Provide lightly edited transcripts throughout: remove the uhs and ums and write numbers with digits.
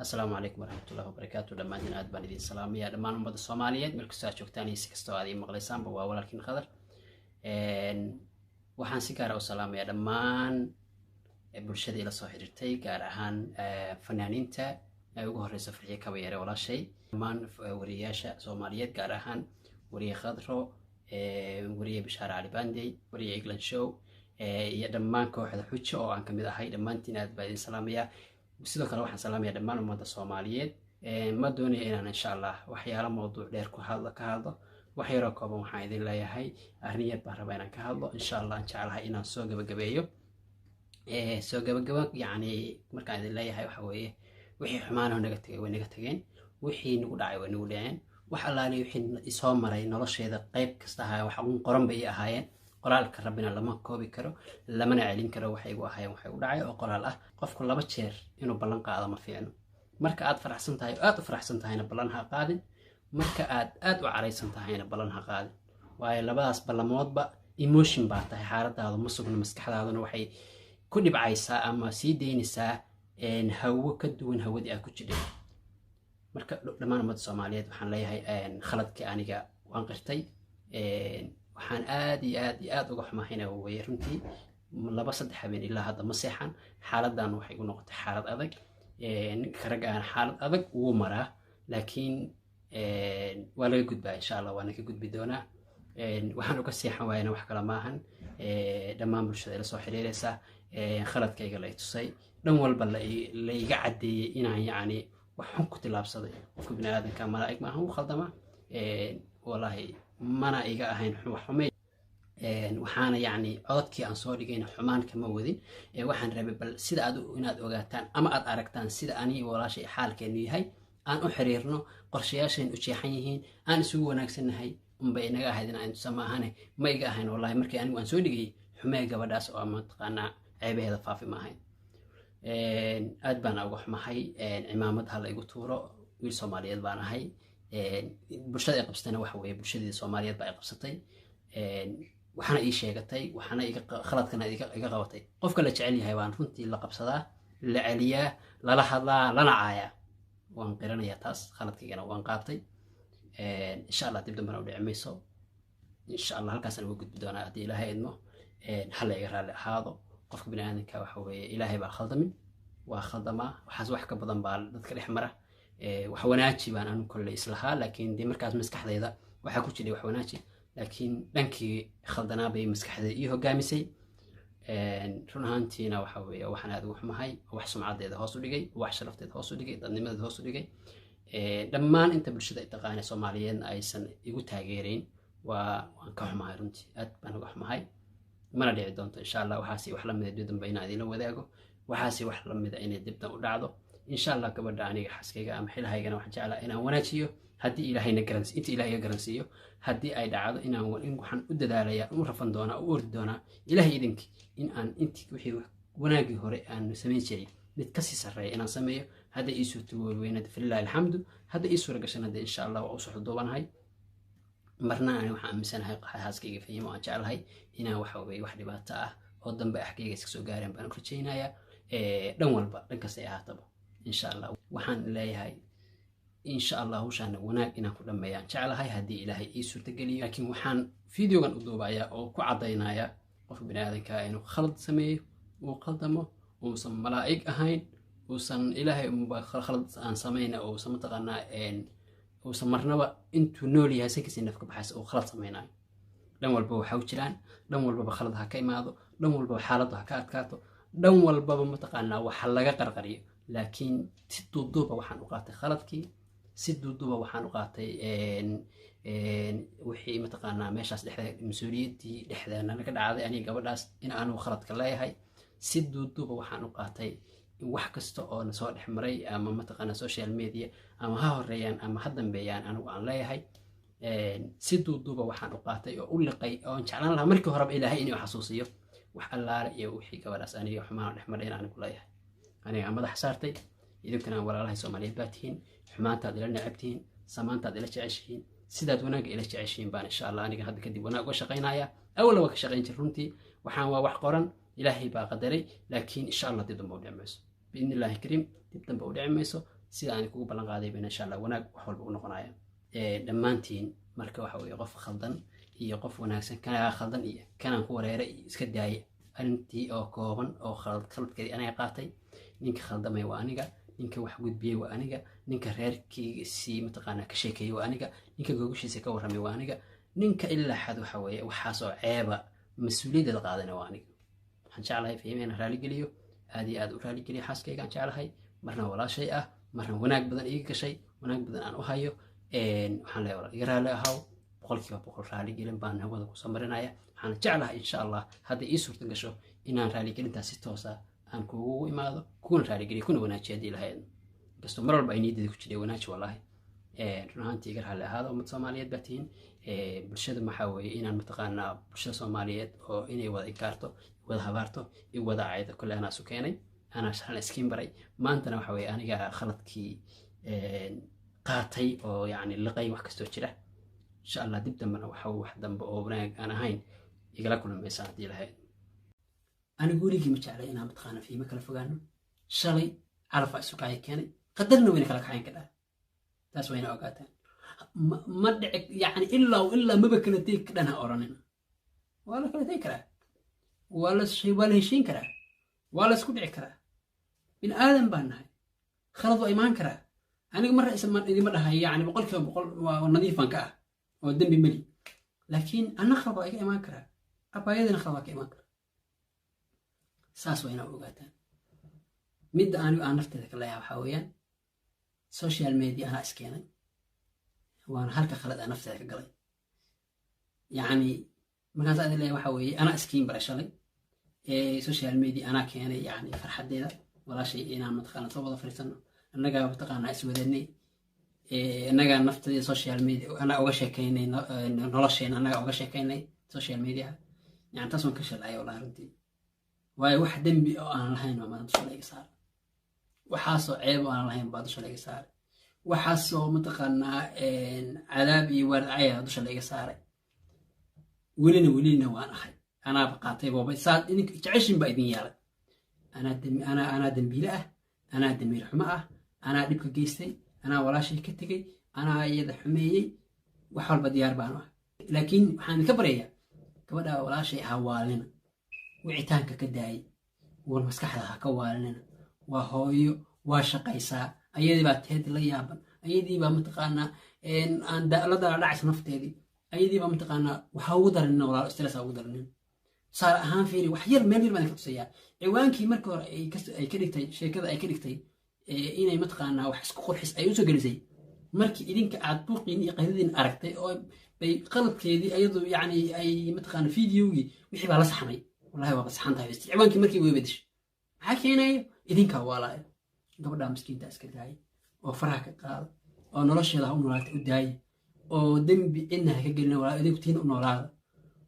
Assalaamu calaykum waraxmatullahi wabarakaatu. Dhammaantiin aad baan idin salaamaya, dhammaan ummadda Soomaaliyeed meel kastoo aad joogtaan iyo si kastoo aad ii maqlaysaanba. Waa walaalkiin Khadar. Waxaan si gaara u salaamayaa dhammaan bulshada ila soo xiriirtay, gaar ahaan fanaaniinta ay ugu horeyso Farxiyo Kabayare walaashay, dhammaan wariyayaasha Soomaaliyeed, gaar ahaan wariye Khadro, wariye Bishaar Cali Bandey, wariye England Show iyo dhammaan kooxda Xujo oo aan kamid ahay. Dhammaantiin aad baa idin salaamayaa. Sidoo kale waxaan salaamayaa dhammaan ummadda Soomaaliyeed. Ma doonaya inaan, insha Allah, waxyaalo mawduuc dheer ku hadlo ka hadlo. Wax yaroo kooban waxaan idin leeyahay, arrin yar baan rabaa inaan ka hadlo, insha Allah. Aan jeclahay inaan soo gabagabeeyo. Soo gabagabo yacni markaan idin leeyahay waxa weeye, wixii xumaanoo naga tegay way naga tegeen, wixii nagu dhacay way nagu dhaceen. Wax allaale wixii isoo maray nolosheeda qayb kasta ahaa wax uun qoran bay ii ahaayeen. Qoraalka Rabbina lama koobi karo, lamana celin karo. Waxay igu ahaayeen waxay u dhacay oo qoraal ah. Qofku laba jeer inuu ballan qaado ma fiicno. Marka aad faraxsan tahay oo aad u faraxsan tahayna ballan ha qaadin, marka aad aad u caraysan tahayna ballan ha qaadin, waayo labadaas ballamoodba emotion baa tahay, xaaladaadu ma sugno, maskaxdaaduna waxay ku dhibcaysaa ama sii daynaysaa hawo ka duwan hawadii aad ku jidhay. Marka dhammaan ummadda Soomaaliyeed waxaan leeyahay, khaladkii aniga waan qirtay. Waxaan aad iyo aad iyo aad uga xumahayna weye runtii 2-3 habeen ilaa hadda ma seexan. Xaaladan waxay igu noqotay xaalad adag. Ninka ragga aan xaalad adag wuu maraa, laakiin waa laga gudbaa, insha Allah waana ka gudbi doonaa. Waxaan uga seexan waayana wax kale maahan, dhammaan bulshada ila soo xiriiraysa, khaladkayga la i tusay, dhan walba la iga caddeeyey inaan yacni wax xun ku tillaabsaday. Qofka bini aadamka malaa'ig maahan, wuu khaldamaa. Wallaahi mana iga ahayn wax xumay. Waxaana yacni codadkii aan soo dhigayna xumaan kama wadin. Waxaan rabay bal sida aad inaad ogaataan ama aad aragtaan sida anii walaashay xaalkeenu yahay, aan u xiriirno, qorshayaasheen u jeexan yihiin, aan isugu wanaagsannahay unbay inaga ahayd in aan tusa maahane. Ma iga ahayn wallahi markii anigu aan soo dhigayay xumee gabadhaas oo mataqaanaa ceebaheeda faafi ma ahayn. Aad baan uga xumahay. Cimaamad ha la igu tuuro, wiil Soomaaliyeed baan ahay. Bulshada ay qabsatayna waxa weeye bulshadii Soomaaliyeed baa ay qabsatay, waxaana ii sheegatay, waxaana khaladkana iga qabatay. Qofka la jecel yahay baan runtii la qabsadaa, la celiyaa, lala hadlaa, lana caayaa. Waan qiranayaa taas, khaladkaygana waan qaatay. Insha Allah dib dambena u dhici mayso, insha Allah. Halkaasaan uga gudbi doonaa haddii Ilaahay idmo. Hala iga raalli ahaado. Qofka bini aadamka waxa weeye Ilaahay baa khaldamin, waa khaldamaa. Waxaas wax ka badan baa dadka dhex mara. Wax wanaaji baan anu kolley islahaa, laakiin dee markaas maskaxdayda waxaa ku jiray wax wanaaji, laakiin dhankii khaldanaa bay maskaxdayda ii hogaamisay. Run ahaantiina waxa weeye waxaan aad ugu xumahay, wax sumcadeeda hoos u dhigay, wax sharafteeda hoos u dhigay, dadnimadeeda hoos u dhigay, dhammaan inta bulshada ay taqaana Soomaaliyeedna aysan igu taageerayn. Waan ka xumahay runtii, aad baan uga xumahay. Mana dhici doonto, insha Allah, waxaasi wax lamida dib dambe inaan idinla wadaago, waxaasi wax lamida inay dibdan u dhacdo, insha Allah. Gabadha aniga xaskayga ama xilhaygana waxaan jeclaa inaan wanaajiyo haddii Ilaahayna garansi inta Ilahay iga garansiiyo. Haddii ay dhacdo inaan in waxaan u dadaalayaa, u rafan doonaa, u ordi doonaa, Ilahay idinki, in aan intii wixii wanaagii hore aan samayn jiray mid kasii sarreeya inaan sameeyo. Hadda ii suurtagoobeynad, falilahi alxamdu. Hadda ii suura gashan hadda, insha Allah, waa u soxduubanahay. Marna ani waxaan aaminsanahay xaaskayga Fahimo aan jeclahay inaan waxa weye wax dhibaato ah oo dambe axkayga iska soo gaareen baan u rajaynayaa, dhan walba, dhan kasta ay ahaataba, insha Allah. Waxaan leeyahay, insha Allah, hawshaana wanaag inaan ku dhammeeyaan jeclahay haddii Ilaahay ii suurtageliyo. Laakiin waxaan videogan u duubayaa oo ku caddaynaya qofka bini aadanka inuu khalad sameeyo, uu qaldamo, uusan malaa'ig ahayn, uusan Ilaahay unba khalad aan samayna, uusan mataqaanaa uusan marnaba intuu nool yahay sankiisa naf ka baxaysa uu khalad samaynayo. Dhan walba waxa u jiraan, dhan walbaba khalad ha ka imaado, dhan walbaba xaaladdu ha ka adkaato, dhan walbaba mataqaanaa waxa laga qarqariyo, laakiin si duuduuba waxaan u qaatay khaladkii, si duuduuba waxaan u qaatay wixii mataqaanaa meeshaas dhexda mas-uuliyaddii dhexdeena naga dhacday aniga gabadhaas in aanu khaladka leeyahay. Si duuduuba waxaan u qaatay in wax kasta oo nasoo dhex maray ama mataqaanaa social media ama ha horeeyaan ama ha dambeeyaan anigu aan leeyahay. Si duuduuba waxaan u qaatay oo u liqay oon jeclaan lahaa markii horeba Ilaahay inuu xasuusiyo wax allaale iyo wixii gabadhaas aniga xumaan dhex maray in anigu leeyahay, aniga aan madax saartay. Idinkana walaalahay Soomaaliyeed baa tihiin, xumaantaad ila necab tihiin, samaantaad ila jeceshihiin, sidaad wanaagga ila jeceshihiin baan insha Allah aniga hadda kadib wanaag uga shaqaynaya. Awalna waa ka shaqayn jir runtii. Waxaan waa wax qoran, Ilaahay baa qadaray, laakiin insha Allah dib dambe u dhici mayso, biidni Illaahi kariim, dib dambe u dhici mayso. Sida aan kugu ballan qaadayba, insha Allah wanaag wax walba u noqonaya dhammaantiin. Marka waxa weeye, qof khaldan iyo qof wanaagsan, kanaa khaldan iyo kanaan ku wareeray iyo iska daaya. Arrintii oo kooban oo khaladkeedii aniga qaatay. Ninka khaldamay waa aniga, ninka wax gudbiyey waa aniga, ninka reerkiisii mataqaanaa ka sheekeeyey waa aniga, ninka gogashiisa ka warramay waa aniga, ninka ilaa xad waxa weeye waxaasoo ceeba mas-uuliyaddeeda qaadana waa aniga. Waxaan jeclahay Fahima inaan raaligeliyo, aad iyo aad u raaligeliyo. Xaaskaygaan jeclahay, marna walaashay ah, marna wanaag badan iiga gashay, wanaag badan aan u hayo. Waxaan leeyahay, walaal, iga raali ahaw. 100% raaligelin baan hawada kusoo marinaya. Waxaan jeclahay, insha Allah, hadday ii suurta gasho, inaan raaligelintaas si toosa aan kugu imaado, kuna raaligeliyo, kuna wanaajiyo haddii lahayd. Inkastoo mar walba ay niyadeeda ku jiray wanaaji. Wallahi, run ahaantii iga raalli ahaada. Ummad Soomaaliyeed baa tihiin. Bulshada maxaa weeye inaan mataqaanaa bulshada Soomaaliyeed oo inay wada inkaarto, wada habaarto, i wada caydo, kole anaa isu keenay, anaa shalan iskiin baray. Maantana waxa weeye aniga khaladkii qaatay oo yacni liqay wax kastoo jira. Insha Allah dib dambena waxa wax dambe oo wanaag aan ahayn igala kulmaysaan haddii lahayd. Anigu weligii ma jeclay inaan mataqaana fiimo kala fogaano. Shalay carafa isu kaaya keenay, qadarna wayna kala kaxayn kadhaa. Taas wayna ogaataan. Ma dhici yacni ilaa ilaa maba kala tegi kadhan ha odhanina. Waa la kala tegi karaa, waa la heshiin karaa, waa la isku dhici karaa. Bini aadan baan nahay, khalad waa imaan karaa. Aniga marra isma idima dhahay yacni 100% waa nadiif baan ka ah oo dembi meli, laakiin anna khalad waa iga imaan karaa, abaayadina khalad waa ka imaan karaa. Saas waa inaa ogaataan. Midda anigu aan nafteeda ka leeyahay waxaa weeyaan, social media anaa iskeenay, waana halka khalad aan nafteeda ka galay. Yacni markaas adin leeyahay waxaa weeye, anaa iskiin baray shalay social media, anaa keenay yacni farxaddeeda walaashay inaan mataqaana soo wada fadhiisano. Annagaa mataqaanaa iswadanay, annagaa nafteeda social media anaa uga sheekaynay, nolosheena annagaa uga sheekaynay social media. Yani taas waan ka shalaya wallahi runtii, waayo wax dembi oo aan lahayn baa maanta dusha laiga saaray, waxaasoo ceeb oo aan lahayn baa dusha laiga saaray, waxaasoo mataqaanaa cadaab iyo waardacaya dusha laiga saaray. Welina welina waan ahay, anaaba qaatay booba saad idinka jeceshin baa idin yeelay. Anaa dembiile ah, anaa damiir xumo ah, anaa dhibka geystay, anaa walaashay ka tegey, anaa iyada xumeeyey. Wax walba diyaar baanu ah, laakiin waxaan idinka baryayaa, gabadha walaashay ha waalina, wicitaanka ka daayay, war maskaxda ha ka waalinina. Waa hooyo, waa shaqaysaa, ayadii baa teed la yaaban, ayadii baa mataqaanaa aan la dala dhacaysa nafteedii, ayadii baa mataqaanaa. Waxa ugu daranina walaalo, stress ha ugu daranina. Tusaale ahaan fiiri, wax yar meel yar baan ka tusayaa. Ciwaankii markii hore ay ka dhigtay sheekada, ay ka dhigtay inay mataqaanaa wax isku qurxis ay usoo gelisay. Markii idinka aad buuqiin iyo qaydadiin aragtay oo bay qaladkeedii ayadu yacni ay mataqaana videogii wixii baa la saxmay. Wallahi waaba saxan tahay. Ciwaankii markii way bedeshay. Maxaa keenayo? Idinkaa waalaayo. Gabadhaa miskiinta iska daaya oo faraha ka qaada oo nolosheeda ha u noolaata u daaya oo dembi cidna ha ka gelina. Walaa idinku tiina u noolaada.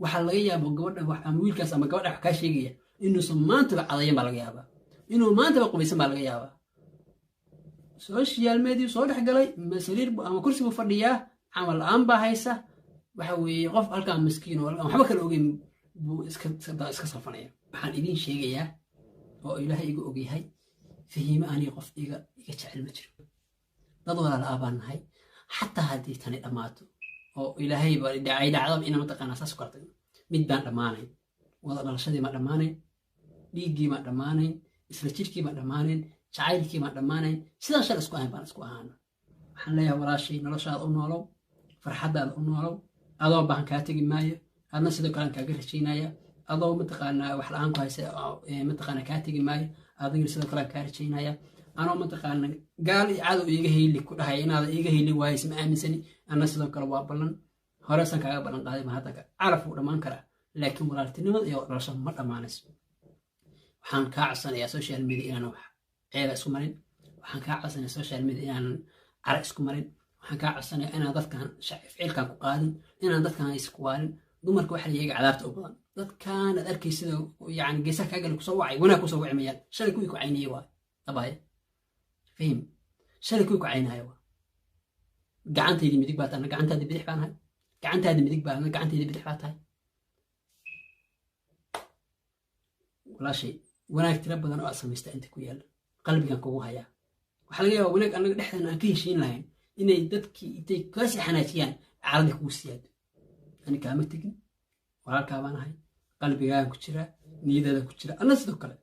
Waxaa laga yaaba gabadha ama wiilkaas ama gabadha wax kaa sheegaya inuusan maantaba cadayan baa laga yaabaa, inuu maantaba qubaysan baa laga yaabaa. Social media soo dhex galay, sariir ama kursi buu fadhiyaa, camal la-aan baa haysa. Waxa weeye qof halkaa miskiin oo aan waxba kala ogeyn buu iska safanaya. Waxaan idiin sheegayaa oo Ilaahay iga ogyahay, Fahiime aniga qof iga jecel ma jiro. Dad walaala ah baan nahay. Xataa haddii tani dhammaato oo Ilaahayba ay dhacdo ina mataqaanaa saas u kala tagno, mid baan dhammaanayn: wada dhalashadii baan dhammaanayn, dhiiggii baan dhammaanayn, isla jirkii baan dhammaanayn, jacaylkii baan dhammaanayn. Sidaan shal isku ahayn baan isku ahaana. Waxaan leeyahay, walaashay, noloshaada u noolow, farxaddaada u noolow. Adoo baahan kaa tegi maayo, adna sidoo kale aan kaaga rajaynaya. Adoo mataqaanaa wax la-aan ku haysa mataqaanaa kaa tegi maayo, adigna sidoo kale aan kaa rajaynaya. Anoo mataqaana gaal iyo cadow iiga hayli ku dhahay inaada iiga hayli waayis ma aaminsani. Anna sidoo kale waa ballan horesan kaaga ballan qaaday. Ma hadda calaf wuu dhammaan karaa, laakiin walaaltinimada iyo dhalasho ma dhammaanayso. Waxaan kaa codsanayaa social media inaanan wax ceeba isku marin. Waxaan kaa codsanayaa social media inaanan cara isku marin. Waxaan kaa codsanayaa inaan dadkan ficilkan ku qaadin, inaan dadkan isku waalin. Dumarka waxa la iyaga cadaabta u badan. Dadkan aad arkaysida yani geesaha kaa gali kusoo wacay, wanaag kusoo wici mayaan. Shalay kuwii ku caynayay waa abaaye fahim, shalay kuwii ku caynaayo waa. Gacantaydii midig baa tahay, gacantaadii bidix baan ahay. Gacantaadi midig baa, gacantaydii bidix baa tahay. Walaashay, wanaag tiro badan oo aad samaysta inta ku yaalla qalbigan kugu hayaa. Waxaa laga yaabaa wanaag annaga dhexdeena aan ka heshiin lahayn inay dadkii intay kaasii xanaajiyaan, caradii kugu siyaado. Ani kaama tegin, walaalkaa baan ahay, qalbigaagan ku jira, niyadaada ku jira. Anna sidoo kale.